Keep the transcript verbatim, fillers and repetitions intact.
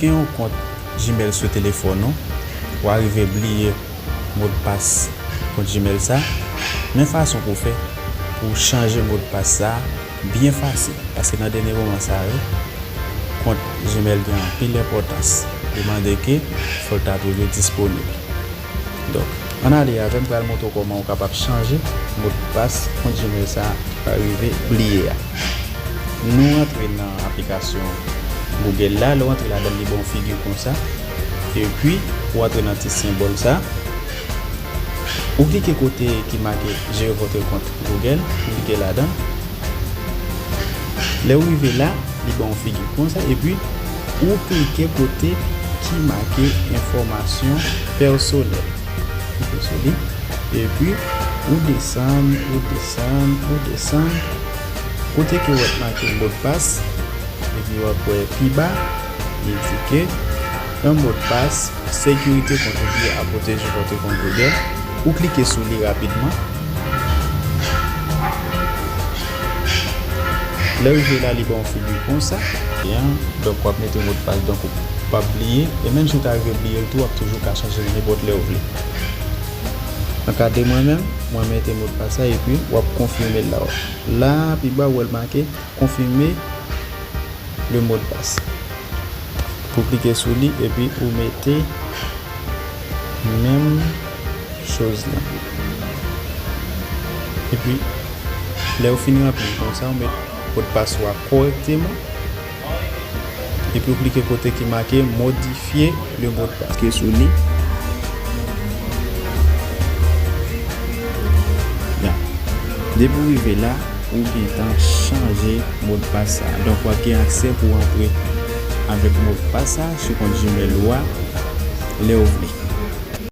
gen yon kont Gmail sou telefòn ou, w a rive bliye modpas kont Gmail sa, men fason pou w fè pou w chanje modpas sa byen fasil, paske nan dènye moman sa yo, kont Gmail gen anpil enpòtans. Li mande ke fò l ta toujou disponib. Donk, ann ale avè m, pral montre w kòman w kapab chanje modpas kont Gmail sa ki pa rive bliye a. Nou antre nan aplikasyon Google la, lè w antre ladan l, li ba w figi konsa. Epi, ou antre nan ti senbòl sa. Ou klike kote ki make Gérer votre compte Google, ou klike ladan. Lè w rive la, li ba w figi konsa, epi ou klike kote ki make enfòmasyon pèsonèl. Klike sou li, epi ou desann, ou desann, ou desann. Kote ke w wè make modpas, epi w ap wè pi ba, li di ke un mot de passe sécurité contre billets à protéger votre compte Google. Ou klike sou li rapidman. Lè w rive la, li ba w figi konsa. Donk, w ap mete modpas, donk ou p ap bliye. E menm si w ta rive bliye l tou, w ap toujou ka chanje l nenpòt lè w vle. Nan ka de mwen menm, mwen mete modpas la, epi w ap konfime l la. La, pi ba, w wè l make confirmer le mot de passe. Ou klike sou li, epi ou mete menm choz la. Epi, lè ou fin ranpli l konsa, ou met modpas ou a kòrèkteman. Epi ou klike kote ki make modifye le mot de passe. Klike sou li. Ya. Depi ou rive la, ou gentan chanje modpas sa. Donk, w ap gen aksè pou w antre avèk modpas sa sou kont Gmail ou a lè ou vle.